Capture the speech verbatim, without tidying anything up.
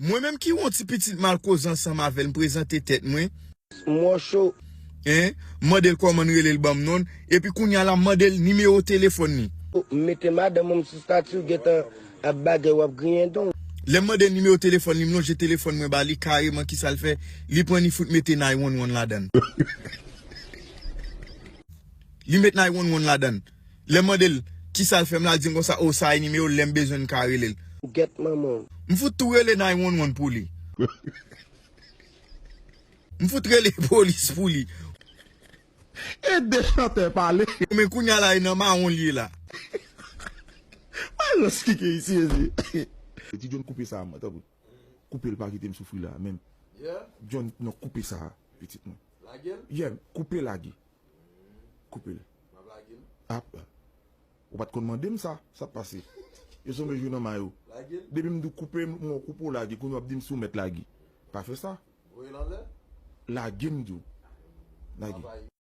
Mwen menm ki wè yon ti pitit m al koze ansanm avè l, m prezante tèt mwen. Mòcho. Hein? M mande l kòman n rele, l ban m non l. Epi kounye a la, m mande l nimewo telefòn li. M mete madanm mwen sou stati, w gentan ap bagay, w ap griyen don. Lè m mande l nimewo telefòn li, m lonje telefòn mwen ba li kareman, kisa l fè? Li pran, li fout mete nine one one ladan l. Li met nine one one ladan l. Lè m mande l kisa l fè, m la di m konsa, o, sa e nimewo l, lè m bezwen m ka rele l. Gèt manman w. M fout tou rele nine one one pou li. M fout rele polis pou li. E de chantè pale. Men kounye a la, e nan mawon l ye la. Mwen lòs ki ke isi, ezi. Ti John, koupe sa, mwen, tanpri. Koupe l, pa kite m soufri la, menm. John, non, koupe sa, pitit mwen. Yeah, koupe, lage. Koupe l. Ap. Ou pa t konn mande m sa, sa ap pase. Yo sonbe jwe nan may ou. Depi m di w koupe, m, mwen koupe w lage, kounye w ap di m si w mèt lage. Pa fè sa. Lage m di w. Lage.